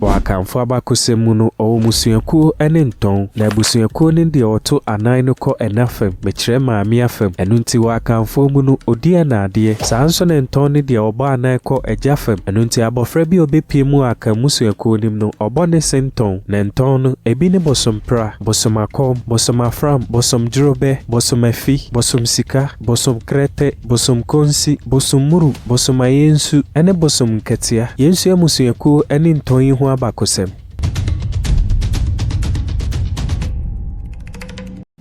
Wɔ Akanfoɔ abakɔsɛm mu no, ɔwɔ mmusuakuo ne ntɔn. Na abusuakuo no deɛ ɔto anan no kɔ ɛna fam, mekyerɛ maame afam. Ɛno nti wɔ Akanfoɔ mu no, ɔdi ɛna adeɛ. Saa nso na ntɔn no deɛ ɔbɔ anan kɔ agya fam. Ɛno nti abɔfra bi a ɔbɛpue mu wɔ Akan mmusuakuo no mu no, ɔbɔ ne se ntɔn. Na ntɔn no, ebi ne Bosompra, Bosomakɔm, Bosomafram, Bosomdworobɛ, Bosomafi, Bosomsika, Bosomkrɛtɛ, Bosomkonsi, Bosommuru, Bosomayensu, ne Bosom Nkatia. Yɛnsua mmusuakuo ne ntɔn yi ho abakɔsɛm.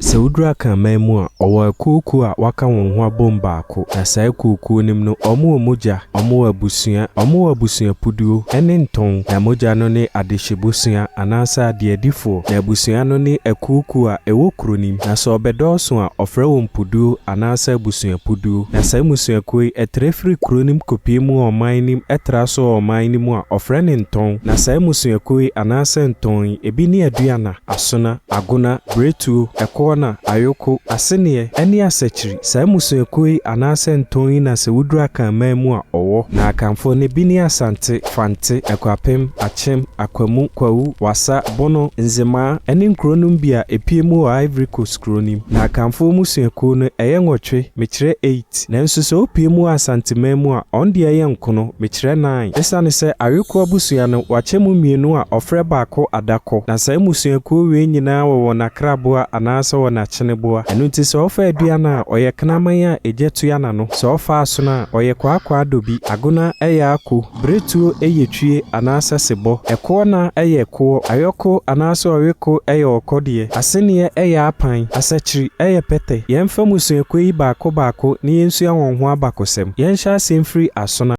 Sɛ woduru Akanman mu a, ɔwɔ akuokuo a wɔaka wɔn ho abom baako. Na saa akuokuo no mu no, wɔwɔ mogya, wɔwɔ abusua, wɔwɔ abusuapuduo, ne ntɔn. Na mogya no ne adehyebosua anaasɛ adeadifoɔ. Na abusua no ne akuokuo a ɛwɔ kuro no mu. Na sɛ wɔbɛdɔɔso a, wɔfrɛ wɔn puduo anaasɛ abusuapuduo. Na saa mmusuakuo yi, ɛtrɛ firi kuro no mu kɔpue mu wɔ ɔman no mu, ɛtra so wɔ ɔman no mu a, wɔfrɛ no ntɔn. Na saa mmusuakuo yi anaasɛ ntɔn yi, ebi ne Aduana, Asona, Agona, Biretuo, Ɛkoɔna, Ayoko, Aseneɛ, ne Asakyiri. Saa mmusuakuo yi anaasɛ ntɔn yi na sɛ woduru Akanman mu a, ɔwɔ. Na Akanfoɔ no, ebi ne Asante, Fante, Akuapem, Akyem, Akwamu, Kwawu, Wassa, Bono, Nzemaa, ne nkuro nom bi a epue mu wɔ Ivory Coast kuro no mu. Na Akanfoɔ mmusuakuo no, ɛyɛ nwɔtwe, mekyerɛ eight. Nanso sɛ wopue mu wɔ Asanteman mu a, ɔn deɛ ɛyɛ nkono, mekyerɛ nine. Esiane sɛ Aweko abusua no, wɔakyɛ mu mmienu a ɔfrɛ baako Adakɔ. Na saa mmusuakuo wei nyinaa wɔ wɔn akraboa anaasɛ wɔn akyeneboa. Ɛno nti sɛ ɔfa aduan a, ɔyɛ kraman a egya tua n'ano. Sɛ ɔfa asono a, ɔyɛ kwaakwaadabi. Agona yɛ ako. Biretuo yɛ twie anaasɛ sebɔ. Ɛkoɔna yɛ koɔ. Ayɔko anaasɛ ɔweko yɛ ɔkɔdeɛ. Aseneɛ yɛ apan. Asakyiri yɛ pɛtɛ. Yɛmfa mmusuakuo yi baako baako na yɛnsua wɔn ho abakɔsɛm. Yɛnhyɛ aseɛ mfiri asono.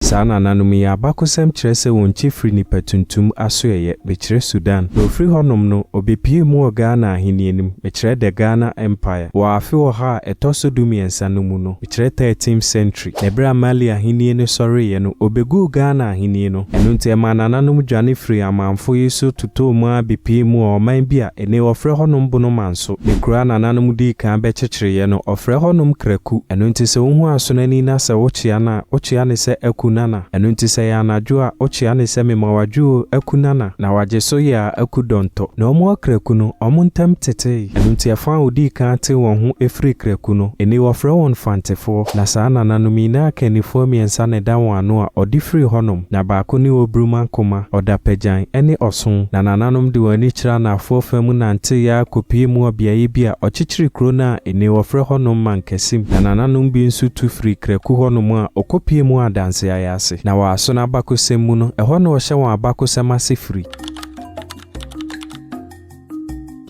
Saa nananom yi abakɔsɛm kyerɛ sɛ wɔn kyi firi nnipa tuntum asoɛeɛ, mekyerɛ Sudan. Na ɔfiri hɔnom no, ɔbɛpuee mu wɔ Ghana ahennie no mu, mekyerɛ The Ghana Empire, wɔ afe ɔha a ɛtɔ so dumiɛnsa no mu no, mekyerɛ Thirteenth Century. Na ɛberɛ a Mali ahennie no sɔreeɛ no, ɔbɛguu Ghana ahennie no. Ɛno nti ɛmaa nananom dwane firii amanfo yi so totɔɔ mu ara bɛpuee mu wɔ ɔman bi a ɛnnɛ wɔfrɛ hɔnom Bono Manso. Ne kuro a nananom dii kan bɛkyekyereeɛ no, wɔfrɛ hɔnom Kraku. Ɛno nti sɛ wohu asonani na sɛ wokyea no a, wokyea no sɛ Aku Nana. Ɛno nti sɛ ɛyɛ anadwo a, wokyea no sɛ Mema wo adwo o, Aku Nana. Na wagye so yɛ a Aku Dɔntɔ. Na wɔn Kraku no, wɔn ntam tetee. Ɛno nti ɛfa a wɔdii kan tee wɔn ho firii Kraku no, ɛnnɛ wɔfrɛ wɔn Fantefoɔ. Na saa nananom yi, na akannifoɔ mmiɛnsa na ɛda wɔn ano a wɔde firi hɔnom. Na baako ne Obruma Nkomah, Ɔdapagyan, ne Ɔson. Na nananom de wɔn ani kyerɛ anaafoɔ fa mu nanteeɛ ara kɔpuee mu wɔ beaeɛ bi a ɔkyekyere kuro no a enne wɔfrɛ hɔnom Mankasim. Na nananom bi nso tu firii Kraku hɔnom a ɔkɔpuee mu wɔ Adanse Ayaase. Na wɔ Asono abakɔsɛm mu no, ɛhɔ na wɔhyɛ wɔn abakɔsɛm ase firi.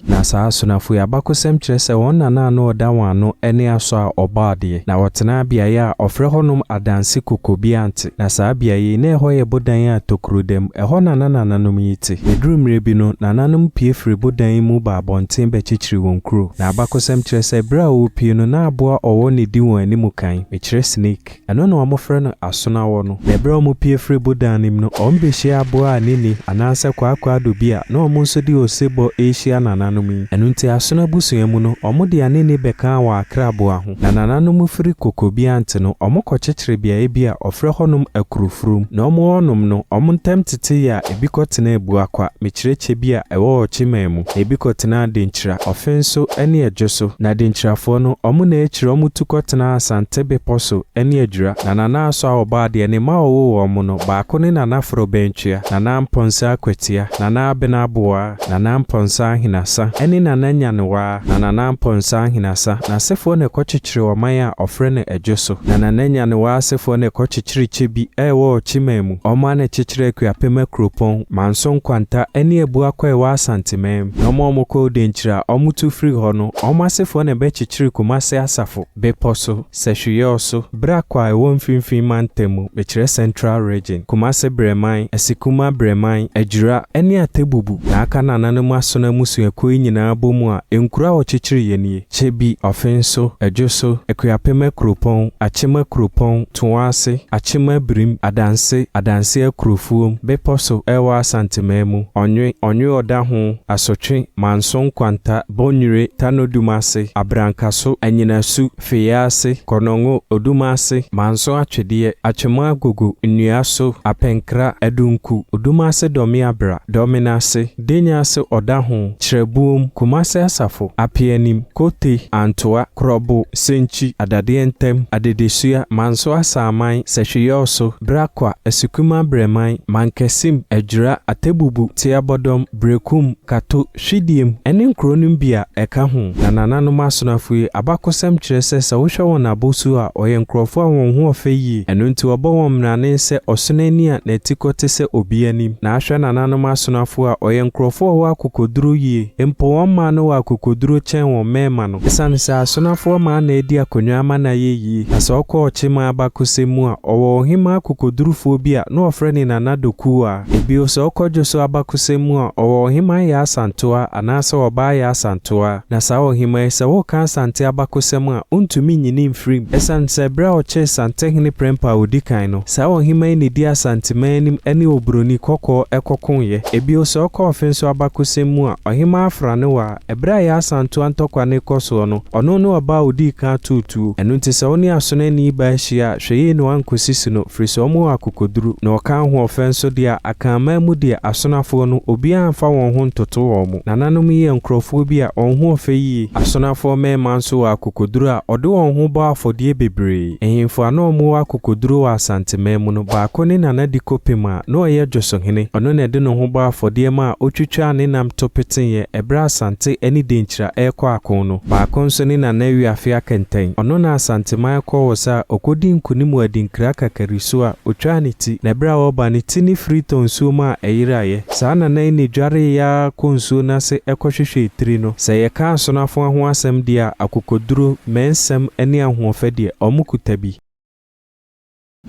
Na saa asonafo yi abakɔsɛm kyerɛ sɛ wɔn nana a na ɔda wɔn ano ne Asɔ a ɔbɔ adeɛ, na wɔtenaa beaeɛ a ɔfrɛ hɔnom Adanse Kokobiante. Na saa beaeɛ yi, na ɛhɔ yɛ bodan a tokuro da mu, ɛhɔ na na nananom yi te. Ɛduruu mmerɛ bi no, nananom pue firii bodan yi mu baa abɔnten bɛkyekyeree wɔn kuro. Na abakɔsɛm kyerɛ sɛ berɛ a wɔrepue no, na aboa ɔwɔ na ɛdi wɔn anim kan, mekyerɛ snake. Ɛno na wɔfrɛ no asonawɔ no. Na ɛberɛ a wɔpue firii bodan no mu no, wɔbɛhyiaa aboa a ne nni, anaasɛ kwaakwaado bi a na wɔn nso de osebɔ rehyia nananom yi. Ɛno nti asono abusua mu no, wɔde anini bɛkaa wɔn akraboa ho. Na nananom firi Kokobiante no, wɔkɔkyekyere beaeɛ bi a wɔfrɛ hɔnom Akurofurom. Na wɔn hɔnom no, wɔn ntam tete yɛ a ebi kɔtenaa Abuakwa, mekyerɛ kyɛ bi a ɛwɔ Ɔkyeman mu, na ebi kɔtenaa Denkyira, Ɔfe nso ne Ɛdwo so. Na Denkyirafoɔ no, wɔn na akyire wɔtu kɔtenaa Asante bepɔ so ne Adwira. Na Nana Asɔ a ɔbɔɔ adeɛ, ne mma a ɔwoo wɔn no, baako ne Nana Forobɛntwea, Nana Amponsah Akwatia, Nana Abena Aboaa, Nana Amponsah Ahinasa, ne Nana Nyanewaa. Na Nana Amponsah Ahinasa, n'asefoɔ na ɛkɔkyekyeree ɔman a wɔfrɛ no Ɛdwo so. Na Nana Nyanewaa asefoɔ na ɛkɔkyekyeree kyɛ bi a ɛwɔ Ɔkyeman mu. Wɔn ara na ɛkyekyeree Akuapem Akuropɔn, Manso Nkwanta ne Abuakwa a ɛwɔ Asanteman mu. Na wɔn a wɔkɔɔ Denkyira a wɔtu firii hɔ no, wɔn asefoɔ na ɛbɛkyekyeree Kumase Asafo Bepɔ so, Sɛhweyɛɔ so, Brakwa a ɛwɔ Mfinfini Mantam mu, mekyerɛ Central Region, Kumase Brɛman, Asikuma Brɛman, Adwira, ne Atebubu. Na aka nananom asono mmusuakuo yi nyinaa. nyinaa bɔ mu a, nkuro a wɔkyekyereeɛ nie, Kyebi, Ɔfenso, Adwoso, Akuapem Akuropɔn, Akyem Akuropɔn, Toase, Akyem Abirim, Adanse, Adanse Akurofuom, Bepɔ so ɛwɔ Asanteman mu, Ɔnwe, Ɔnwe Ɔdaho, Asotwe, Manso Nkwanta, Bɔnwire, Tanodum ase, Abrankaso, Anyinasu, Feyease, Kɔnɔngo, Odumase, Manso Atwedeɛ, Atwemu Agogo, Nnuaso, Apɛnkra, Adunku, Odumase Dɔmeabra, Dɔmenase, Denyaase Ɔdaho, Kyerɛbuom, Kumase Asafo, Apeanim, Kote, Antoa, Korɔbo, Senkyi, Adadeɛ Ntam, Adedesua, Manso Asaaman, Sɛhweyɔɔso, Brakwa, Asukuma Brɛman, Mankasim, Adwira, Atebubu, Teabɔdɔm, Berekum, Kato, Hwidiem, ne nkuro no bi a ɛka ho. Na nananom asonafo yi abakɔsɛm kyerɛ sɛ sɛ wohwɛ wɔn abɔsuo a, wɔyɛ nkurɔfoɔ a wɔn ho ɔfɛ yie. Ɛno nti wɔbɔ wɔn mmrane sɛ ɔsono ani a n'atikɔ te sɛ obi anim. Na ahwɛ nananom asonafo a, wɔyɛ nkurɔfoɔ a wɔwɔ akokoduro yie. Mpo wɔn mmaa no wɔ akokoduro kyɛn wɔn mmarima no. Ɛsiane sɛ asonafoɔ mmaa na adi akonnwa ama no ayɛ yie. Na sɛ wokɔ ɔkyemaa abakɔsɛm mu a, ɔwɔ ɔhemmaa akokodurufoɔ bi a na wɔfrɛ no Nana Dokuwaa. Bio, sɛ wokɔ Dwoso abakɔsɛm mu a, ɔwɔ Ɔhemaa Yaa Asantewaa anaasɛ Ɔbaa Yaa Asantewaa. Na saa ɔhemaa yi, sɛ woreka Asante abakɔsɛm a, wontumi nyi no mfiri mu. Ɛsiane sɛ berɛ a ɔkyee Santehene Prempeh a ɔdi kan no, saa ɔhemaa yi na ɛdii Asanteman anim ne Oburoni kɔkɔɔ kɔkoeɛ. Bio, sɛ wokɔ Ɔfenso abakɔsɛm mu a, Ɔhemaa Afranewaa, ɛberɛ a Yaa Asantewaa ntɔkwa no rekɔ soɔ no, ɔno ne ɔbaa a ɔdii kan too tuo. Ɛno nti sɛ wo ne Asonani baa hyia a, hwɛ yie na woankɔsisi no, firi sɛ wɔwɔ akokoduru, na wɔka ahoɔfɛ nso deɛ a, Akanman mu deɛ, Asonafoɔ no, obiara mfa wɔn ho ntoto wɔn. Nananom yi yɛ nkorɔfoɔ bi a wɔn ho ɔfɛ yie. Asonafoɔ mmarima nso wɔ akokoduru a wɔde wɔn ho bɔ afɔdeɛ bebree. Nhemfo a na wɔwɔ akokoduro wɔ Asanteman mu no, baako ne Nana Dikopem a na ɔyɛ Dwosohene. Ɔno na ɛde ne ho bɔɔ afɔdeɛ maa ɔtwitwaa ne nam to peteeɛ ɛberɛ a Asante ne Denkyira rekɔ ako no. Baako nso ne Nana Wiafe Akɛntɛn. Ɔno na Asanteman kɔɔ wɔ sa a ɔkɔdii nkonim wɔ Adinkra Kakari so a, ɔtwaa ne ti, na ɛberɛ a ɔreba no, ti no firi tɔɔ nsuo mu a ɛyeraeɛ. Saa nana yi na ɛdwareeɛ ara kɔɔ nsuo no ase kɔhwehwɛɛ tiri no. Sɛ yɛka asonafoɔ ho asɛm deɛ a, akokoduro, mmɛnsɛm ne ahoɔfɛ deɛ, wɔkuta bi.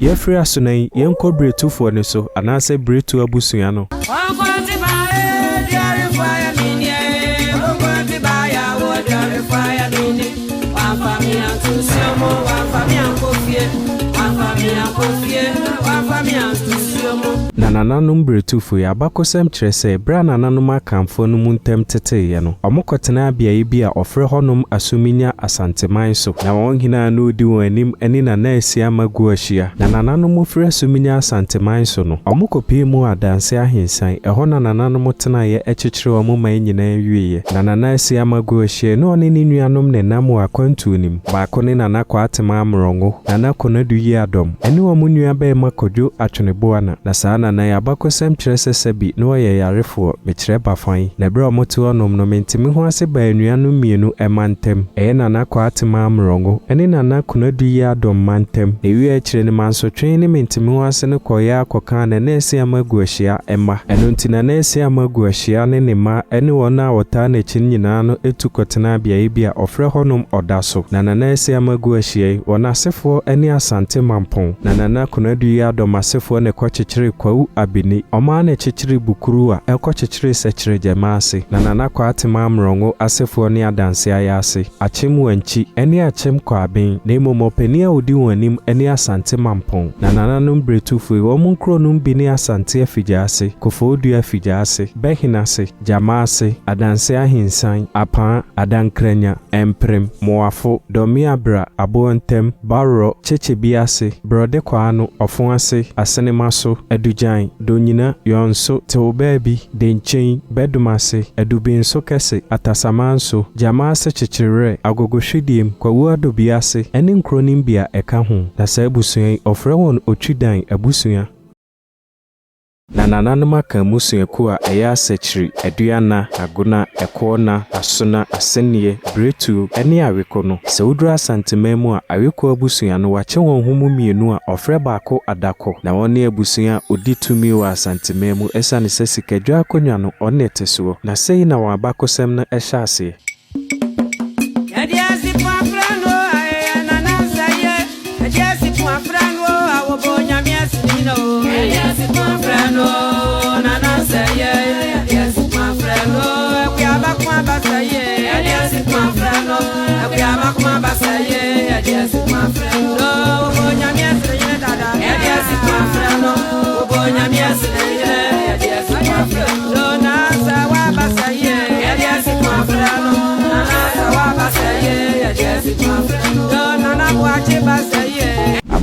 Yɛafiri asona yi, yɛnkɔ Biretufoɔ no so, anaasɛ Biretu abusua no. Na nananom Beretufo yi abakɔsɛm kyerɛ sɛ bere a nananom Akanfoɔ no mu ntam teteeɛ no, wɔkɔtenaa beaeɛ bi a wɔfrɛ hɔnom Asominya Asanteman so. Na wɔn hene a na ɔdi wɔn anim ne Nana Asiamah Guahyia. Na nananom firi Asominya Asanteman so no, wɔkɔpuee mu wɔ Adanse Ahensan, ɛhɔ na nananom tenaeɛ kyekyeree wɔn man nyinaa wieeɛ. Na Nana Asiamah Guahyia ne ɔne ne nuanom nenam wɔ akwantuo no mu. Baako ne Nana Kwatema Amorɔngo, Nana Konadu Yiadom, ɛne wɔn nuabarima Kwadwo Atweneboana. Na saa Nana yi abakɔsɛm kyerɛ sɛ sɛbi na ɔyɛ yarefoɔ, mekyerɛ Bafan. Na berɛ a wɔte hɔnom no, mente-me-ho-ase baa anuanom mmienu mma ntam. Ɛyɛ Nana Kwatema Amorɔngo ne Nana Konadu Yiadom mma ntam. Na ɛwiee akyire no, Mansotwe ne mente-me-ho-ase no kɔeɛ ara kɔkaa Nana Asiamah Aguahyia mma. Ɛno nti Nana Asiamah Aguahyia ne ne mma ne wɔn a wɔtaa n'akyi no nyinaa no tu kɔtenaa beaeɛ bi a wɔfrɛ hɔnom Ɔda so. Na Nana Asiamah Aguahyia yi, wɔn asefoɔ ne Asante Mampong. Na Nana Konadu Yiadom asefoɔ na ɛkɔkyekyeree Kwawu Abeni. Wɔn ara na ɛkyekyeree Bukuruwa, ɛkɔkyekyeree Sɛkyerɛgyɛma ase. Na Nana Kwatema Amorɔngo asefoɔ ne Adanse Ayaase, Akyem Wankyi, ne Akyem Kwaben. Na mmom ɔpanin a ɔdi wɔn anim ne Asante Mampong. Na nananom Beretufo yi, wɔn nkuro nom bi ne Asante Afigyaase, Koforidua Afigyaase, Bɛhenase, Gyamaase, Adanse Ahensan, Apaa, Adankranya, Mprem, Moafo, Dɔmeabra, Aboɔntam, Baworɔ, Kyekyebiase, Borɔde Kwaano, Ɔfoase, Asenemaso, Adugyan, Donyina, Yɔnso, Tewbaabi, Denkyen, Bɛdomase, Adubinso Kɛse, Atasamanso, Gyamaase Kyekyerewerɛ, Agogohwediem, Kwawu Adobiase, ne nkuro no bi a ɛka ho. Na saa abusua yi, wɔfrɛ wɔn Otwidan abusua. Na nananom aka mmusuakuo a ɛyɛ Asakyiri, Aduana, Agona, Ɛkoɔna, Asona, Aseneɛ, Biretuo, ne Aweko no. Sɛ woduru Asanteman mu a, Aweko abusua no, wɔakyɛ wɔn ho mu mmienu a wɔfrɛ baako Adakɔ. Na wɔn ne abusua a wɔdi tumi wɔ Asanteman mu ɛsiane sɛ sikadwa akonnwa no, wɔn na ɛte soɔ. Na sei na wɔn abakɔsɛm no hyɛ aseɛ. Yɛde asefo afra no ayɛ nana nsɛyɛ. Yɛde asefo afra no awɔbɔ onyame asene o. Yɛde asefo afra no nana nsɛyɛ. Yɛde asefo afra no akuaba ko abasa.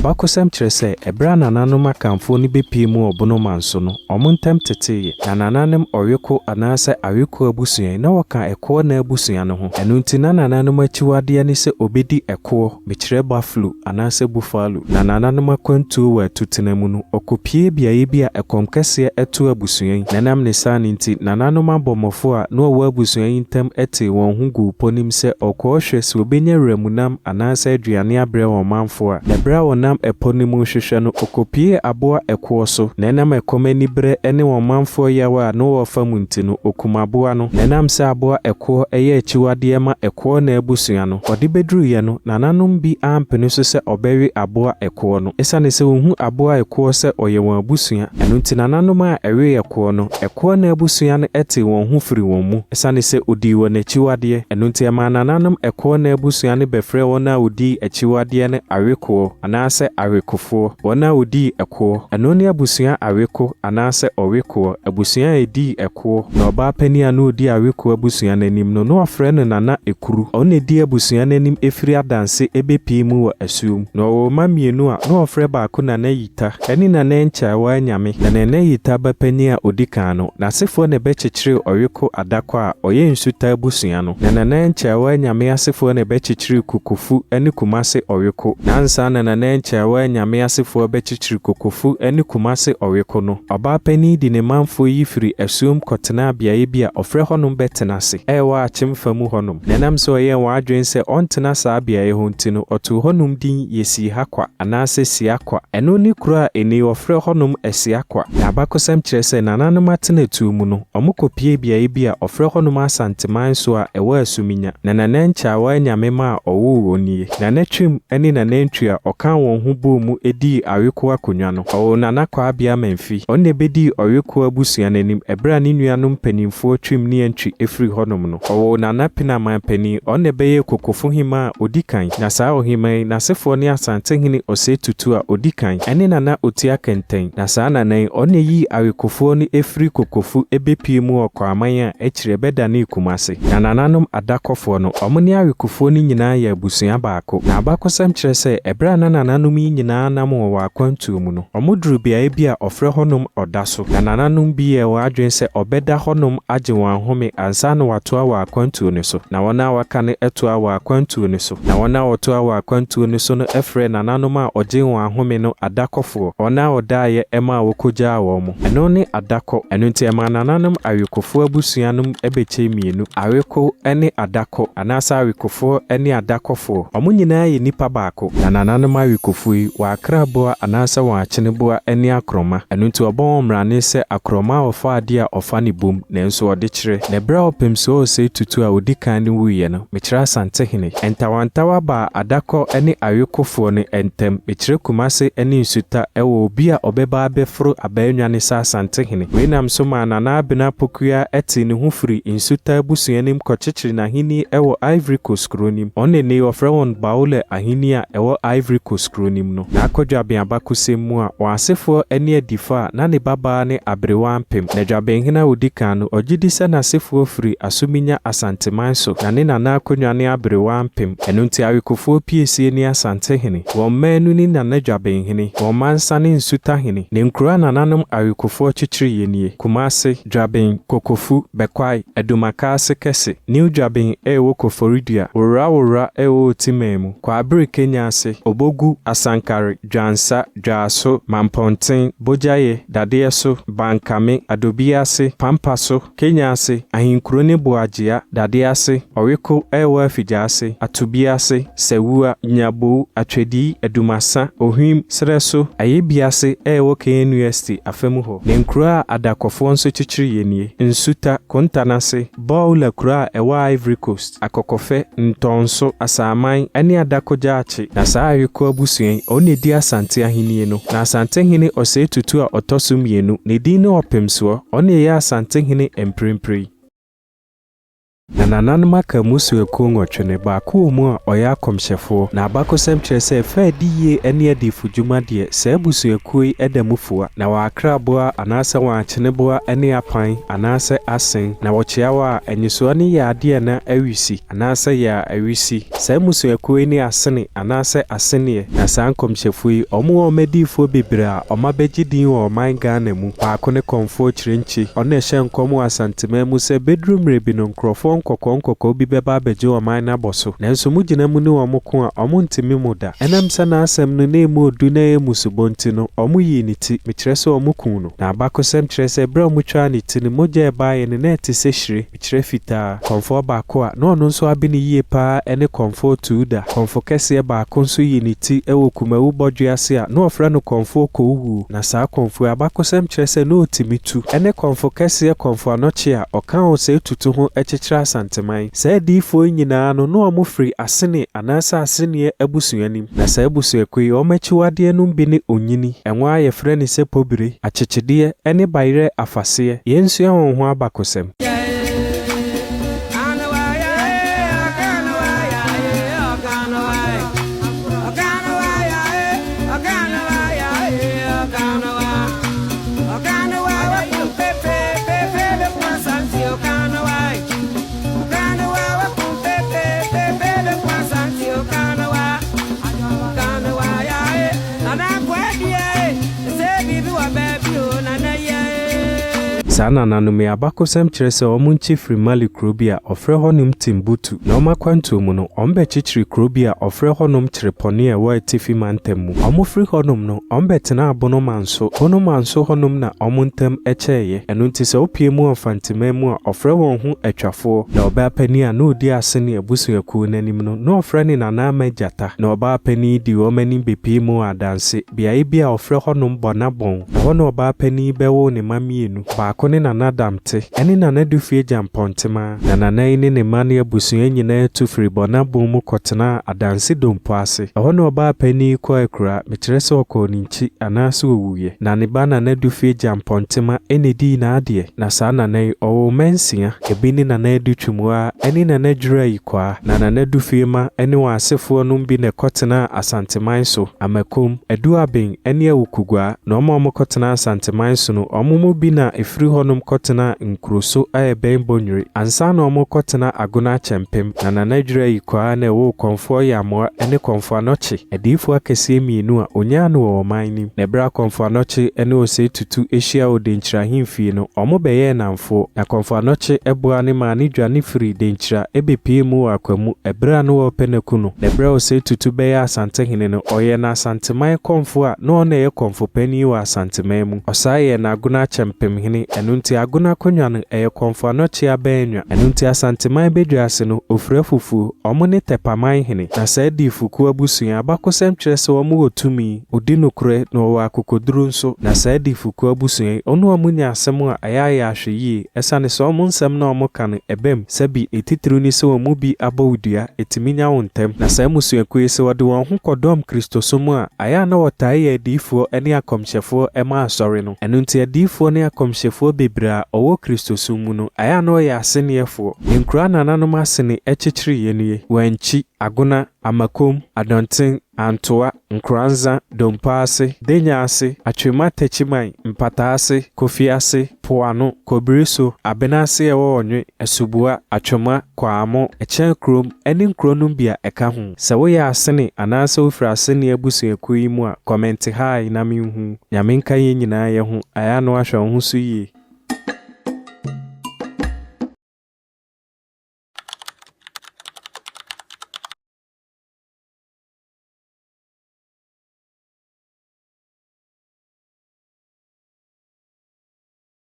Abakɔsɛm kyerɛ sɛ, ɛberɛ a nananom Akanfoɔ no bɛpuee mu wɔ Bonoman so no, wɔn ntam teteeɛ. Na nananom Ɔweko anaasɛ Aweko abusua yi, na wɔka Ɛkoɔ Naa abusua no ho. Ɛno nti, na nananom akyiwadeɛ ne sɛ wɔbɛdi ɛkoɔ, mekyerɛ buffalo anaasɛ buffalo. Na nananom akwantuo wɔ atutena mu no, wɔkɔpuee beaeɛ bi a ɛkɔm kɛseɛ too abusua yi. Na ɛnam ne saa no nti, nananom abɔmmɔfoɔ a na wɔwɔ abusua yi ntam tee wɔn ho guu pɔ no mu sɛ wɔrekɔhwɛ sɛ wɔbɛnya wuram anaasɛ aduane abrɛ wɔn manfoɔ a. Na berɛ a wɔnam ɛpɔ no mu rehwehwɛ no, wɔkɔpuee aboa ɛkoɔ so. Na ɛnam ɛkɔm aniberɛ ne wɔn manfoɔ yaw a na wɔrefa mu nti no, wɔkum aboa no. Na ɛnam sɛ aboa ɛkoɔ yɛ akyiwadeɛ ma ɛkoɔ na abusua no, wɔde bɛduruiɛ no, nananom bi ampene so sɛ wɔbɛwe aboa ɛkoɔ no. Ɛsiane sɛ wɔhu aboa ɛkoɔ sɛ ɔyɛ wɔn abusua, ɛno nti nananom a ɛwee ɛkoɔ no, ɛkoɔ na abusua no tee wɔn ho firii wɔn mu, ɛsiane sɛ ɔdii wɔn akyiwadeɛ. Ɛno nti ɛmaa nananom ɛkoɔ na abusua no bɛfrɛɛ wɔn a wɔdii akyiwadeɛ no awekoɔ, anaasɛ awekofoɔ, wɔn a wɔdii ɛkoɔ. Ɛno ne abusua Aweko anaasɛ Ɔwekoɔ, abusua a ɛdii ɛkoɔ. Na ɔbaa panin a na ɔdi Awekoɔ abusua no anim no, na wɔfrɛ no Nana Ekuru. Ɔno na ɛdii abusua no anim firi Adanse bɛpii mu wɔ asuom. Na ɔwɔ mma mmienu a na wɔfrɛ baako Nana Yita ne Nana Nkyaawa Anyame. Na Nana Yita ba panin a ɔdi kan no, n'asefoɔ na ɛbɛkyekyeree Ɔweko Adakɔ a ɔyɛ Nsuta abusua no. Na Nana Nkyaawa Anyame asefoɔ na ɛbɛkyekyeree Kokofu ne Kumase Ɔweko. Na ansa na Nana Nkyaawa Anyame asefoɔ bɛkyekyere Kokofu ne Kumase Ɔweko no, ɔbaa panin de ne manfoɔ yi firi asuom kɔtenaa beaeɛ bi a ɔfrɛ hɔnom Bɛtenase, a ɛwɔ Akyem fa mu hɔnom. Na ɛnam sɛ ɔyɛɛ wɔn adwene sɛ ɔntena saa beaeɛ hɔ nti no, ɔtoo hɔnom din Yesiihakwa anaasɛ Siakwa. Ɛno ne kuro a ɛnnɛ yi wɔfrɛ hɔnom Asiakwa. Na abakɔsɛm kyerɛ sɛ nananom atenatuo mu no, wɔkɔpuee beaeɛ bi a wɔfrɛ hɔnom Asanteman so a ɛwɔ Asuminya. Na Nana Nkyaawa anyame ma a ɔwoo wɔn nie. Nana Twam ne Nana Antwi a ɔkaa wɔn ho bɔɔ mu dii Aweko akonnwa no. Ɔwoo Nana Kwabea Mamfi. Ɔno na ɛbɛdii Ɔweko abusua no anim ɛberɛ a ne nuanom mpanimfoɔ Twam ne Antwi firii hɔnom no. Ɔwoo Nana Penaman panin. Ɔno na ɛbɛyɛɛ Kokofo Hemaa a ɔdi kan. Na saa ɔhemaa yi, n'asefoɔ ne Asantehene Osei Tutu a ɔdi kan ne Nana Otia Kɛntɛn. Na saa Nana yi, ɔno na ɛyii Awekofoɔ no firii Kokofo bɛpuee mu wɔ Kwaman a akyire ɛbɛdanee Kumase. Na nananom adakɔfoɔ no, wɔn ne awekofoɔ no nyinaa yɛ abusua baako. Na abakɔsɛm kyerɛ sɛ, ɛberɛ a na nananom yi nyinaa nam wɔ wɔn akwantuo mu no, wɔduruu beaeɛ bi a wɔfrɛ hɔnom Ɔda so. Na nananom bi yɛɛ wɔn adwene sɛ wɔbɛda hɔnom agye wɔn ahome ansa na wɔatoa wɔn akwantuo no so. Na wɔn a wɔaka no toaa wɔn akwantuo no so. Na wɔn a wɔtoaa wɔn akwantuo no so no frɛɛ nananom a wɔgyee wɔn ahome no adakɔfoɔ, wɔn a wɔdaeɛ maa wɔkɔgyaa wɔn. Ɛno ne adakɔ. Ɛno nti ɛmaa nananom awekofoɔ abusua no bɛkyɛɛ mmienu, aweko ne adakɔ, anaasɛ awekofoɔ ne adakɔfoɔ. Wɔn nyinaa yɛ nnipa baako. Na nananom awekofoɔ yi, wɔn akraboa anaasɛ wɔn akyeneboa ne akorɔma. Ɛno nti wɔbɔ wɔn mmrane sɛ akorɔma a ɔfa adeɛ a ɔfa no bom, nanso ɔde kyerɛ. Na ɛberɛ a Ɔpemsoɔ Osei Tutu a ɔdi kan no wuiɛ no, mekyerɛ Asantehene. Ntawantawa baa Adakɔ ne Awekofoɔ no ntam, mekyerɛ Kumase ne Nsuta, wɔ obi a ɔbɛba abɛforo Abaanwa ne sɛ Asantehene. Wei nam so maa Nana Abena Pokuaa tee ne ho firii Nsuta abusua no mu kɔkyekyere n'ahenni wɔ Ivory Coast kuro no mu. Wɔn na nnɛ yi wɔfrɛ wɔn Baoulé ahenni a ɛwɔ Ivory Coast kuro no mu no. N'akɔ abakɔsɛm mu a, wɔn asefoɔ ne Adifa a na ne babaa ne Aberewa Ampem. Na Dwabenhene a ɔdi kan no, ɔgye di sɛ n'asefoɔ firi Asominya Asanteman so, na ne nana akonnwa ne Aberewa Ampem. Ɛno nti Awekofoɔ piesie ne Asantehene. Wɔn mmaanu ne Nana Dwabenhene, wɔn mansa ne Nsutahene. Ne nkuro a nananom Awekofoɔ kyekyereeɛ nie, Kumase, Dwaben, Kokofu, Bɛkwae, Adumakase Kɛse, New Dwaben a ɛwɔ Koforidua, Worawora a ɛwɔ Otiman mu, Kwaabere Kenya ase, Obogu, Asankare, Dwansa, Dwaaso, Mampɔnten, Bogyaeɛ, Dadeɛso, Bankame, Adobiase, Pampaso, Kenya ase, Ahenkuro ne Boagyea, Dadease, Ɔweko a ɛwɔ Afigyaase, Atobiase, Sawua, Nyabou, Atwedii, Adumasa, Ohwim, Serɛso, Ayebiase a ɛwɔ KNUST afa mu hɔ. Ne nkuro a adakɔfoɔ nso kyekyereeɛ nie, Nsuta, Kontanase, Baoula kuro a ɛwɔ Ivory Coast, Akɔkɔfɛ, Ntɔnso, Asaaman ne Adako Gyaakye. Na saa Aweko abusua yi, wɔn na ɛdi Asante ahennie no. Na Asantehene Osei Tutu a ɔtɔ so mmienu, ne din ne Ɔpemsoɔ, ɔno na ɛyɛ Asantehene mprempren. Na nananom aka mmusuakuo nwɔtwe no, baako wɔ mu a ɔyɛ akɔmhyɛfoɔ. Na abakɔsɛm kyerɛ sɛ ɛfa adiyie ne adiyifodwuma deɛ, saa abusuakuo yi da mu fua. Na wɔn akraboa anaasɛ wɔn akyeneboa ne apan anaasɛ asen. Na wɔkyea wɔ a, anyisoɔ no yɛ adeɛ a na awisi anaasɛ yɛ a awisi. Saa mmusuakuo yi ne Asene anaasɛ Aseneɛ. Na saa nkɔmhyɛfoɔ yi, wɔn wɔ wɔn adiyifoɔ bebree a wɔabɛgye din wɔ ɔman Ghana mu. Baako ne Kɔmfoɔ Kyirenkyi. Ɔno na ɛhyɛɛ nkɔm wɔ Asanteman mu sɛ bɛduru mmerɛ bi no nkorɔfoɔ nkɔkɔɔ nkɔkɔɔ bi bɛba abɛgye ɔman no abɔ so. Nanso mogyina mu ne wɔn ko a, wɔntumi mo da. Ɛnam sɛ n'asɛm no na emu ɔdu na ɛyɛ mmusubɔ nti no, wɔyii ne ti, mekyerɛ sɛ wɔkuu no. Na abakɔsɛm kyerɛ sɛ berɛ a wɔtwaa ne ti no, mogya a ɛbaeɛ no, na ɛte sɛ hyire, mekyerɛ fitaa. Kɔmfoɔ baako a na ɔno nso abene yie pa ara ne Kɔmfoɔ Tuuda. Kɔmfo kɛseɛ baako nso yii ne ti wɔ Kumawu bɔdwe ase a na wɔfrɛ no Kɔmfoɔ Kowuo. Na saa kɔmfoɔ yi, abakɔsɛm kyerɛ sɛ na ɔtumi tu. Ɛne Kɔmfo kɛseɛ Kɔmfo Anɔkye a ɔka Osei Tutu ho kyekyerɛ Asanteman. Saa adiyifoɔ yi nyinaa no, na wɔfiri Asene anaasɛ Aseneɛ abusua no mu. Na saa abusuakuo yi, wɔn akyiwadeɛ nom bi ne onyini, ɛnwa a yɛfrɛ no sɛ pobire, akyekyedeɛ, ne bayerɛ afaseɛ. Yɛnsua wɔn ho abakɔsɛm. Saa nananom yi abakɔsɛm kyerɛ sɛ wɔn nkyi firi Mali kuro bi a wɔfrɛ hɔnom Timbuktu, na wɔn akwantuo mu no, wɔbɛkyekyere kuro bi a wɔfrɛ hɔnom Kyerepɔne a ɛwɔ Atifi Mantam mu. Wɔfiri hɔnom no, wɔbɛtenaa Bono Manso. Bono Manso hɔnom na wɔn ntam kyɛeɛ. Ɛno nti sɛ wopue mu wɔ Mfanteman mu a, wɔfrɛ wɔn ho Atwafoɔ. Na ɔbaa panin a na ɔdi Asene abusuakuo no anim no, na wɔfrɛ no Nana Ama Gyata. Na ɔbaa panin dii wɔn anim bɛpuee mu wɔ Adanse, beaeɛ bi a wɔfrɛ hɔnom Bɔnabɔn. Ɛhɔ na ɔbaa panin yi bɛwoo ne mma mmienu. Baako ne Nana Damte, ɛne Nana Dufie Gyampɔntemaa. Na Nana yi ne ne mma ne abusua nyinaa tu firii Bɔnabɔn mu kɔtenaa Adanse Dompo ase. Ɛhɔ na ɔbaa panin yi kɔɔ akuraa, mekyerɛ sɛ ɔkɔɔ ne nkyi anaasɛ ɔwuiɛ. Na ne ba Nana Dufie Gyampɔntema na ɛdii n'adeɛ. Na saa Nana yi, ɔwoo mma nsia. Ebi ne Nana Adu Twumwaa ne Nana Dwira Yikwaa. Na Nana Dufie mma ne wɔn asefoɔ nom bi na ɛkɔtenaa Asanteman so, Amakom, Aduaben ne Awukuguaa. Na wɔn a wɔkɔtenaa Asanteman so no, wɔn mu bi na ɛfiri hɔnom kɔtenaa Nkuroso a ɛbɛn Bonwire, ansa na wɔrekɔtena Agona Akyɛmpem. Na Nana Dwira Yikwaa na ɛwoo Kɔmfoɔ Yamoa ne Kɔmfoɔ Anɔkye, adiyifoɔ akɛseɛ mmienu a ɔnyaa no wɔ ɔman no mu. Na ɛberɛ a Kɔmfoɔ Anɔkye ne Osei Tutu hyiaa wɔ Denkyira ahemfie no, wɔbɛyɛɛ nnamfoɔ. Na Kɔmfoɔ Anɔkye boaa no maa no dwane firii Denkyira bɛpuee mu wɔ Akwamu ɛberɛ a na wɔrepɛ no aku no. Na ɛberɛ a Osei Tutu bɛyɛɛ Asantehene no, ɔyɛɛ no Asanteman kɔmfoɔ a na ɔno na ɛyɛ kɔmfo panin wɔ Asanteman mu. Ɔsan yɛɛ no Agona Akyɛmpemhene, ɛno nti Agona akonnwa no, ɛyɛ Kɔmfo Anɔkye abannwa. Ɛno nti Asanteman badwa ase no, ɔfira fufuo. Wɔn ne Tɛpaman hene. Na saa Adiifokuo abusua, abakɔsɛm kyerɛ sɛ wɔn wɔ tumi, wɔdi nokorɛ, na wɔwɔ akokoduro nso. Na saa Adiifokuo abusua yi, wɔne wɔn nya asɛm a, ɛyɛ a yɛ ahwɛyie, ɛsiane sɛ wɔn nsɛm no a wɔka no, ɛbam. Sɛbi, ne titiriw ne sɛ wɔn mu bi abɔ wo dua, etumi nya wo ntɛm. Na saa mmusuakuo yi, sɛ wɔde wɔn ho kɔdɔm Kristosom a, ayɛ a na wɔtaa yɛ adiyifoɔ ne akɔmhyɛfoɔ ma asɔre no. Ɛno nti adiyifoɔ ne akɔmhyɛfoɔ bebree a wɔwɔ Kristosom mu no, ayɛ a na wɔyɛ aseneɛfoɔ. Nkuro a nananom asene kyekyereeɛ nie, Wankyi, Agona, Amakom, Adɔnten, Antoa, Nkoranza, Dompo ase, Denya ase, Atwema Takyiman, Mpataa ase, Kofi ase, Poano, Kobiri so, Abena ase a ɛwɔ Ɔnwe, Asubua, Atwoma, Kwaamo, Ɛkyɛn kurom ne nkuro nom bi a ɛka ho. Sɛ woyɛ Asene anaasɛ wofiri Asene abusuakuo yi mu a, kɔmɛnte Hi na menhu. Nyame nka yɛn nyinaa yɛ ho, ayɛ a na woahwɛ wo ho so yie.